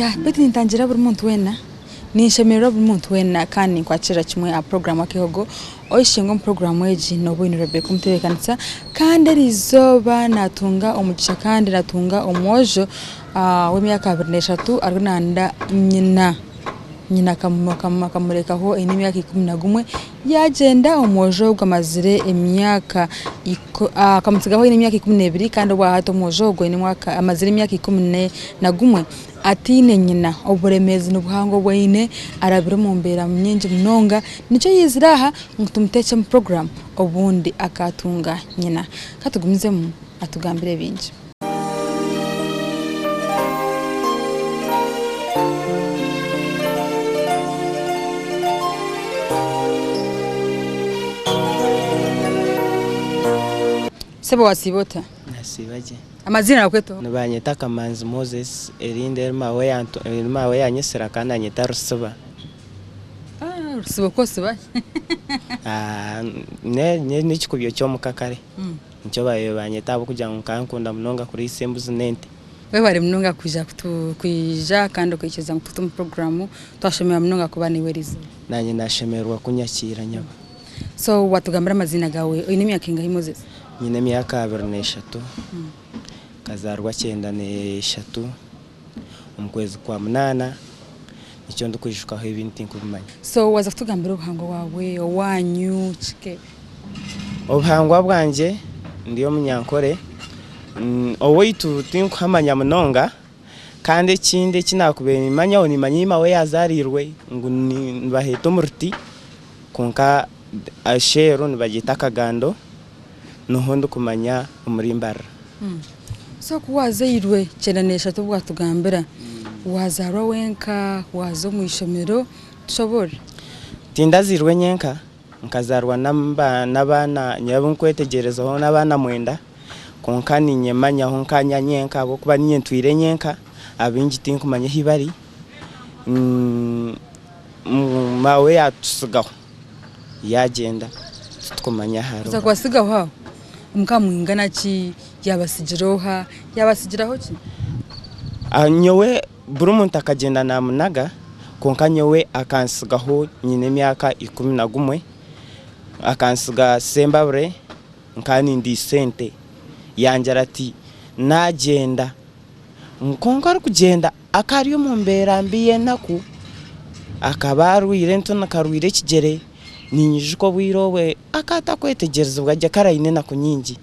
Ya beitu nintangira buri muntu weena, ninshemererwa buri muntu weena kandi ninkwakirira kimwe aha puroguraamu Akeehogo. Oishenga omu puroguraamu egi nooba oine Rebecca omutebeekanisa kandi eriizooba naatunga omugisha kandi naatunga omwojo w'emyaka 23 ariyo naayenda nyina. Nyina akamurekaho aine emyaka 11 yaagyenda. Omwojo ogwo amazire emyaka akamutsigaho aine emyaka 12 kandi obwahati omwojo ogwo amazire emyaka 11 ataine nyina. Oburemeezi ni buhango obu aine, arabire omu mbeera nyingi munonga nikyo yaizire aha ngu tumuteekye omu puroguraamu obundi akaatunga nyina. Ka tugumizemu atugambire bingi. Sebo wasiiba ota? Nasiiba gye. Amaziina bakweta oha? Nibanyeta Kamanzi Moses erindi eri maawe yanyetsire akaba nanyeta Rusiba. Rusiba okosiba ki? N'ekikubyo ky'omuka kare. Nikyo baabaire banyeta ahabw'okugira ngu nkaba nkunda munonga kuriisa embuzi n'ente. Webare munonga kwija kwija kandi okaikiriza ngu tuhite omu puroguraamu. Twashemererwa munonga kuba naiwe eriizooba. Naanye naashemererwa kunyakiira nyabo. So waatugambira amaziina gaawe, oine emyaka engahi Moses? Nyine emyaka 23, nkazaarwa 93 omu kwezi kwa munaana, nikyo ndikwijukaho ebindi tinkubimanya. So waaza kutugambira obuhangwa bwawe, owaanyu, kika ebyo. Obuhangwa bwangye ndi Omunyankore, owaitu tinkuhamanya munonga kandi ekindi eki naakubaire nimmanyaho nimmanya ei maawe yaazaariirwe ngu nibaheeta omu ruti kwonka asheeru nibagyeta Kagando niho ndikumanya omuri Mbarara. So ku waazairwe 93 obu waatugambira, waazaarwa wenka, waaza omu ishomero, tushoboorore. Tindazairwe nyenka. Nkazaarwa n'abaana nyowe abu nkwetegyerezaho n'abaana mwenda kwonka ninyemanyaho nka nyenka ahabw'okuba niinye ntwire nyenka abaingi tinkumanya ahu bari. Maawe yaatutsigaho yaagyenda titukumanya ahu ari. Kuza kubatsigaho aho mukaba mwingana ki? Yaabatsigira oha? Yaabatsigiraho ki? Nyowe Buri muntu akagyenda naamunaga, kwonka nyowe akantsigaho nyine emyaka 11. Akantsiga Sembabule nkaba nindiisa ente. Yangira ati naagyenda, kwonka arikugyenda akaba ari omu mbeera mbi y'enaku, akaba arwaire entonoka arwaire ekigyere, ninyijuka obwire obwe akaba atakwetegyerezibwa gye kare aine enaku nyingi.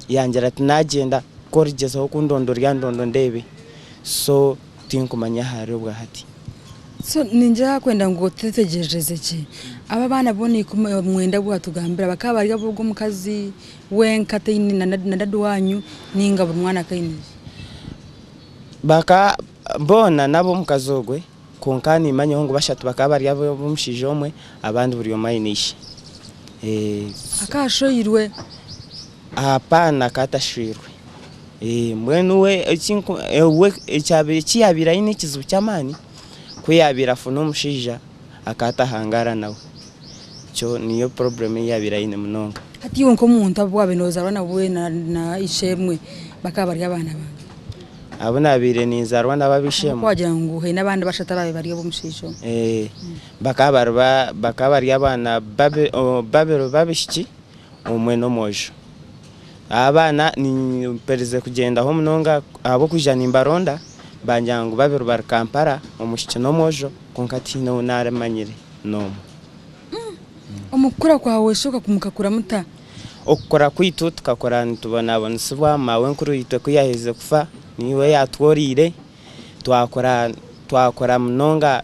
Yangira ati naagyenda ku origyezaho kundonda oryandonda ondeebe. So tinkumanya ahu ari obwahati. So ningira kwenda ngu otetegyerereze gye. Abo abaana boona 90 abu watugambira bakaba bari ab'ogwo omukazi wenka ataine na dadi wanyu ninga buri mwana akaba aine ishe? Baka boona n'ab'omukazi ogwe kwonka nimanyaho ngu bashatu bakaba bari ab'omushaija omwe abandi buri omwe aine ishe. Akaba ashweirwe? Apaana akaba atashweirwe. Mbwenu we eki yaabaire aine ekizibu ky'amaani, ku yaabaire afuna omushaija akaba atahangaara nawe. Ekyo niyo purobulemu ei yaabaire aine munonga. Hati iwe nk'omuntu abu waabaire noozaarwa nabo na ishe-emwe bakaba bari abaana bangahi? Abu naabaire ninzaarwa nabo ab'eishe-emwe? Ahabw'okuba waagira ngu haine abandi bashatu abaabaire bari ab'omushaija omwe. Bakaba bari abaana babiri b'abaishiki omwe n'omwojo. Abaana mperize kugyendaho munonga ahabw'okwija nimbaronda bangira ngu babiri bari Kampala omwishiki n'omwojo kwonka tihaine ou naramanyire n'omwe. Omu kukura kwawe shi mukakura muta? Okukura kwaitu tukakura nitubonabonesibwa, maawenkuru itwe ku yaaherize kufa niwe yaatworeire twakura twakura munonga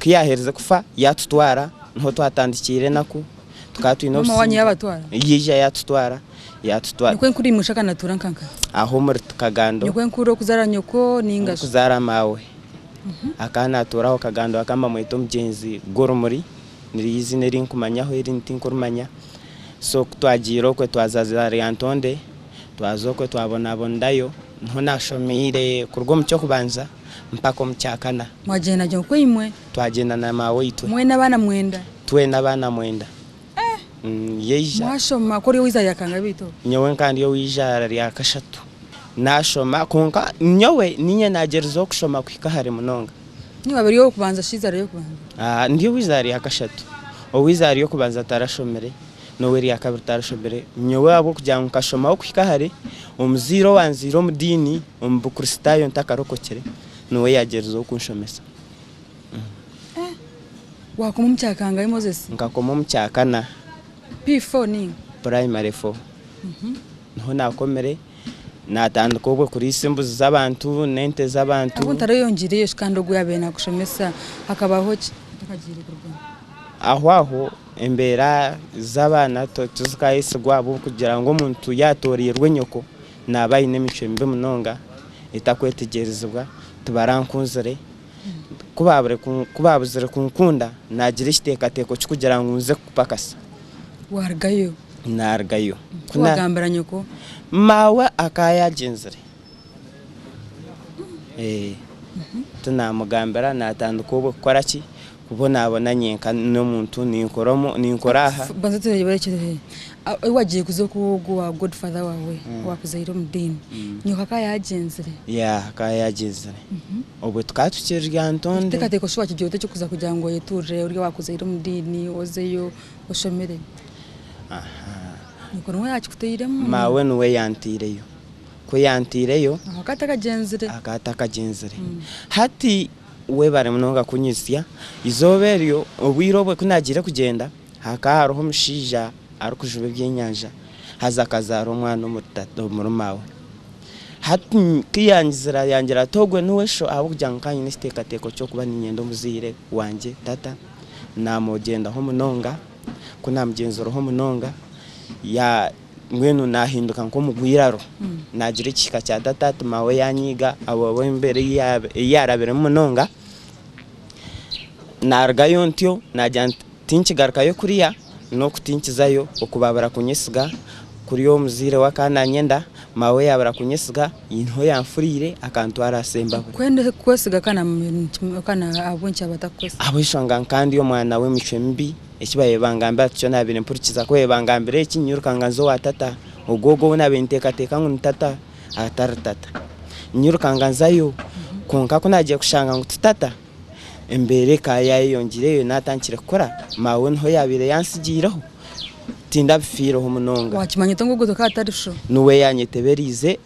ku yaaherize kufa yaatutwara niho twatandikiire enaku. Tukaba twine Maama wanyu yabatwara? Yaija yatutwara, yatutwara. Nyoko enkuru imwe shaka natura nka nkahi? Aho omuri Kagando. Nyoko enkuru okuzara nyoko ninga shi? Okuzara maawe. Akaba natuura aho Kagando bakaba nibamweta omugyenzi gw'orumuri, niryo eizina eri nkumanyaho erindi tinkurimanya. So ku twagiire okwe twaza za Lyantonde, twaza okwe twabonabonerayo, niho nashomeire kuruga omu ky'okubanza mpaka omu kyakana. Mwagyenda nyoko imwe? Twagyenda na maaweitwe. Mwena abaana mwenda? Twena abaana mwenda. Yaija. Mwashoma, ku ori ow'eizaara rya kangahi beitu? Nyowe nka ndi ow'eizaara rya kashatu. Naashoma kwonka nyowe niinye naagyerizeho kushoma kuhika hare munonga. Niiwe waaba ori ow'okubanza shi eizaara ry'okubanza? Ndi ow'eizaara rya kashatu. Ow'eizaara ry'okubanza tarashomire, n'ow'eryakabiri tarashomire. Nyowe ahabw'okugira ngu nkashomaho kuhika hare, omuzaire owanzaire omu diini, omu bukristaayo ntakarokokire, niwe yaagyerizeho kunshomesa. Waakoma omu kya kangahi Moses? Nkakoma omu kyakana. P4 ninga? Primary four. Niho naakomire, naatandika obwo kuriisa embuzi z'abantu n'ente z'abantu. Ahabw'okuba otareyongyeireyo shi kandi ogwo yaabaire naakushomesa hakabaho ki otakagiire kurugamu? Aho aho embeera z'abaana tizikaayesigwa ahabw'okugira ngu omuntu yaatooreirwe nyoko naaba aine emicwe mibi munonga etakwetegyerezibwa, tibarankunzire. Ku baabuzire kunkunda, naagira ekiteekateeko ky'okugira ngu nze kupakasa. Waarugayo? Naarugayo. Ku waagambira nyoko? Maawe akaba yaagyenzire. Tinaamugambira, naatandika obwo kukora ki? Kubonabona nyenka n'omuntu ninkora omu ninkora aha. Banza tureebe obu wagiire kuza oku owa godfather waawe owaakuzaire omu diini, nyoko akaba yaagyenzire? Yeah akaba yaagyenzire. Obwo tukaba tukiri Lyantonde. Ekiteekateeko shi waakigira ota eky'okuza kugira ngu oyetuurire ori owaakuzaire omu diini ozeyo oshomere? Nyoko niwe yaakikuteiremu? Maawe niwe yanteireyo. Ku yanteireyo. Akaba atakagyenzire? Akaba atakagyenzire. Hati Webare munonga kunyitsya. Eizooba eryo, obwire obwe ku naagiire kugyenda, hakaba hariho omushaija arikujuba ebyenyanja haza akazaara omwana omuri maawe. Hati ku yangizire yangira ati ogwe niwe sho ahabw'okugira ngu nkaba nyine ekiteekateeko ky'okuba niinyenda omuzaire wangye tata, naamugyendaho munonga, ku naamugyenzireho munonga, Mbwenu naahinduka nk'omugwiraro, naagira ekihika kya tata ati maawe yaanyiiga ahabw'embeera ei yaarabiremu munonga. Naarugayo ntyo naagira nti tinkigarukayo kuriya n'oku tinkizayo okubaabura kunyesiga kuri omuzaire we akaba naanyenda, maawe yaabura kunyesiga niho yanfuriire akantwara aha Sembabule. Kwenda kukwesiga kana ahabw'enki yaaba atakukwesiga? Ahabw'enshonga nkaba ndi omwana w'emicwe mibi. Eki baabaire bangambira tikyo naabaire mpurikiza. Ku baabaire bangambira eki, nyiruka nga nza owa tata. Ogwo ogwo ou naabaire ninteekateeka ngu ni tata, atari tata. Nyiruka nga nzayo. Kwonka ku naagiire kushanga ngu ti tata, embeera ekaba yaayeyongyeireyo naatandikire kukura, maawe niho yaabaire yantsigiireho. Tindabifiireho munonga. Waakimanya ota ngu ogwo akaba atari sho? Niwe yaanyetebereize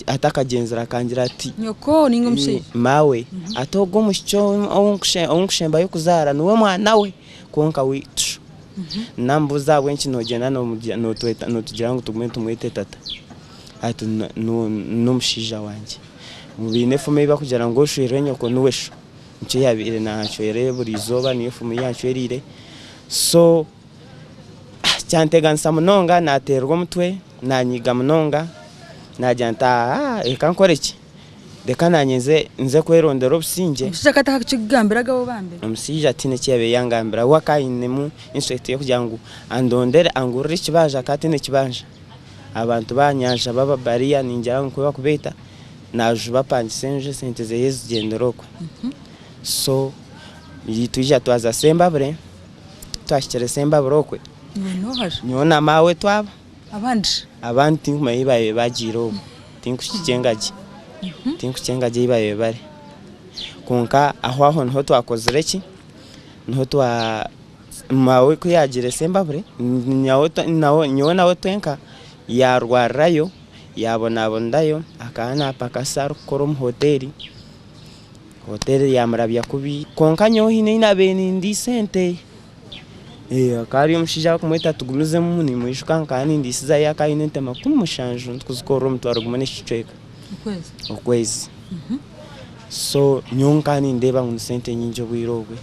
atakagyenzire akangira ati. Nyoko nainga omushaija? Maawe. Ati ogwo omwishiki ou nkushembayo kuzaara niwe mwana we. Kwonka waitu namubuuza ahabw'enki noogyenda nootugira ngu tugume tumwete tata? Ati n'omushaija wangye. Baine efumu ei barikugira ngu oshweirwe nyoko niwe sho. Nikyo yaabaire nancwera buri izooba niyo fumu ei yancwereire. So kyanteganisa munonga naateerwa omutwe, naanyiiga munonga, naagira nti aa reka nkore ki? Reka naanye nze nze kwerondera obusingye. Omushaija akaba atakakigambiraga aho bambi? Omushaija tihaine eki yaabaire yangambira. We akaba ainemu interest y'okugira ngu andondere angurire ekibanja akaba ataine kibanja. Abantu b'aha nyanja b'ababariya ningira ngu nikwo barikubeeta, naajuba apangisa enju esente ze zigyendera okwo. So twija twaza Sembabule, ku twahikire Sembabule okwe, Iwe n'oha? nyowe na maawe twaba. Abandi? Abandi tinkumanya ei baabaire bagiire obwo, tinkukikyenga gye, tinkukyenga gye ei baabaire bari. Kwonka aho aho niho twakozire ki, niho twa maawe ku yaagiire Sembabule, nyowe nawe twenka, yaarwarirayo, yaabonabonerayo, akaba naapakasa arikukora omu hoteeri, hoteeri yaamurabya kubi. Kwonka nyowe haine ei naabaire nindiisa ente. Hakaba hariyo omushaija barikumweta Tugumizemu nimwijuka nkaba nindiisizayo akaba aine ente 70 ndikuzikorera omutwaro gumwe n'ekicweka okwezi. So nyowe nkaba nindeeba ngu ni sente nyingi obwire obwe.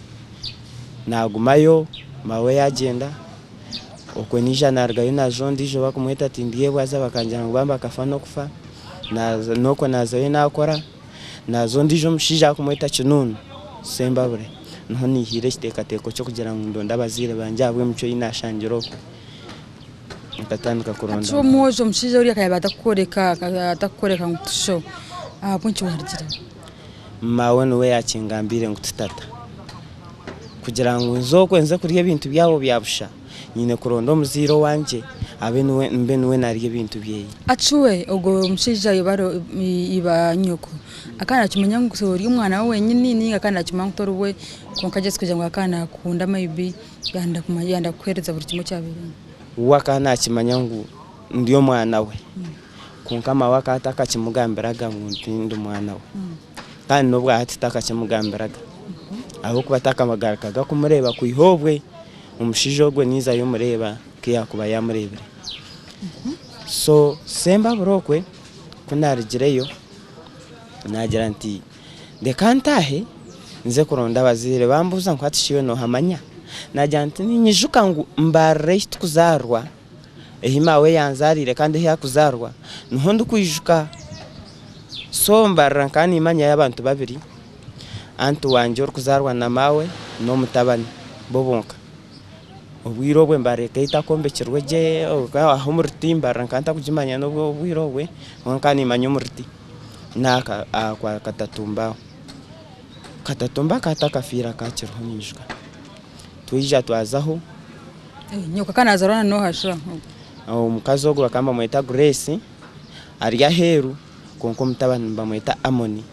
Naagumayo maawe yaagyenda, okwe naija naarugayo naaza ondiijo barikumweta Tindyebwaza bakangira ngu bambi akafa n'okufa, n'okwe naazayo naakora. Naaza ondiijo omushaija arikumweta Kinuunu Sembabule, niho naihiire ekiteekateeko ky'okugira ngu ndonde abazaire bangye ahabw'emicwe ei naashangire okwo. Nkatandika kuronda. Hati omwojo omushaija oriya akaba atarikukworeka atarikukworeka ngu ti sho, ahabw'enki waarugireyo? Maawe niwe yaakingambiire ngu ti tata. Kugira ngu nze okwo nze kurya ebintu byabo bya busha, nyine kuronda omuzaire owangye. abe niwe mbe niwe narya ebintu byeye. Acuwe ogwo mushaija iba nyoko akaba nakimanya ngu ori omwana we wenyini ninga akaba nakimanya ngu tori we kwonka just kugira ngu akaba nakukunda maybe yayenda kukuhereza buri kimwe ekyabaire. We akaba nakimanya ngu ndi omwana we kwonka maawe akaba atakakimugambiraga ngu tindi mwana we kandi n'obwahati takakimugambiraga ahabw'okuba takamagarukaga kumureeba kwiha obwe omushaija ogwe niizayo mureeba ku yaakuba yaamureebire. So Sembabura okwe ku naarugireyo naagira nti reka ntaahe nze kuronda abazaire bambuuza ngu hati shi iwe noohamanya? Naagira nti ninyijuka ngu mbarira ei turikuzaarwa, ei maawe yanzaariire kandi ei arikuzaarwa niho ndikwijuka. So mbarira nkaba nimmanyayo abantu babiri, anti wangye orikuzaarwa na maawe n'omutabani bo bonka. Obwire obwe mbarira ekaba etakombekirwe gye aho omu ruti mbarira nkaba ntakugimanya n'obwire obwe kwonka nkaba nimanya omu ruti n'aha aha kwa Katatumba aho. Katatumba akaba atakafiire akaba akiriho ninyijuka. Twaija twazaho. Nyoko akaba nazaarwa na nooha sha? Omukazi ogwo bakaba nibamweta Grace ari aheeru kwonka omutabani nibamweta Amoni.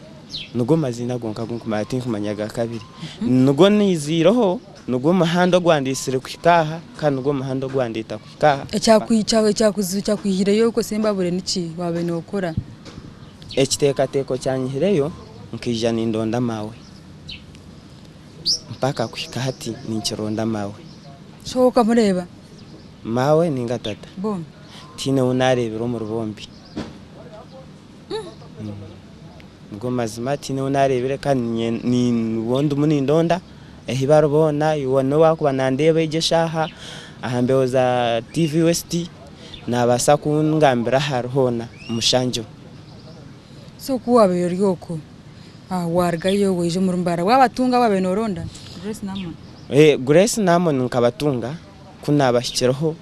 Nigo maziina gonka agu nkumanya tinkumanya aga kabiri. Nigo naiziireho, nigwo muhanda ogwandeetsire kuhika aha kandi nigwo muhanda ogwandeeta kuhika aha. Ekyakwihireyo okwo Sembabule niki waabaire nookora? Ekiteekateeko kyanyihireyo nkaija nindonda maawe mpaka kuhika hati ninkironda maawe. So okamureeba? Maawe ninga tata. Bombi? Tihaine ou naareebire omuri bombi. Nigo mazima tihaine ou naareebire kandi nibo ndimu nindonda ahi bari boona n'obu arikuba nandeeba egi eshaaha aha mbeho za TV West naabaasa kungambira ahu ari hoona mushangyeho. So ku waabaire ori okwo waarugayo waija omuri Mbarara waabatunga abu waabaire nooronda? Grace na Amon. Grace na Amon nkabatunga ku naabahikireho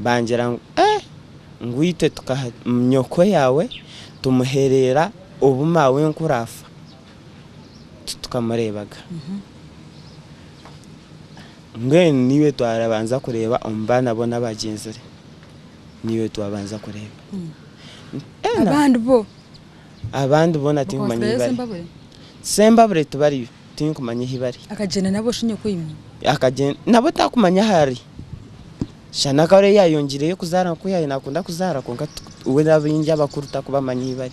bangira ngu Ngu itwe tukaha nyoko yaawe tumuhereera obu maawenkuru afa, titukamureebaga. Mbwenu niiwe twarabanza kureeba omu baana boona abagyenzire, niiwe twabanza kureeba. Abandi bo? Abandi boona tinkumanya ahi bari. Sembabure tibariyo, tinkumanya ahi bari. Akagyenda nabo shi nyoko imwe? Akagyenda nabo takumanya ahu ari. Shana akaba ariyo yayongyeireyo kuzaara nk'oku yaabaire naakunda kuzaara kwonka we n'abaingi abakuru takubamanya ahi bari.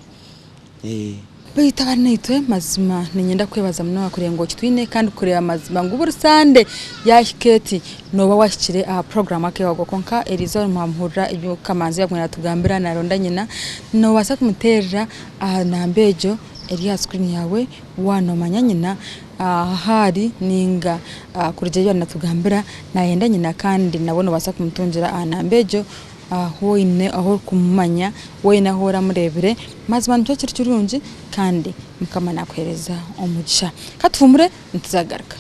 Beitu abari naitwe mazima niinyenda kukwebaza munonga kureeba ngu okitwine kandi kureeba mazima ngu buri Sande yaahika eti nooba waahikire aha puroguraamu Akeewago kwonka eriizooba mwamuhurira ebi Kamanzi yaabaire naatugambira naaronda nyina noobaasa kumuteerera aha namba egyo eri aha sikuriini yaawe waaba noomanya nyina ahu ari nainga kurugiirira ebi yaabaire naatugambira naayenda nyina kandi nabwo noobaasa kumutungira aha namba egyo ahu oine ahu orikumumanya weena ahu oramureebire mazima nikyo kiri kirungi kandi mukama nakuhereza omugisha. Katuhumure nituza kugaruka.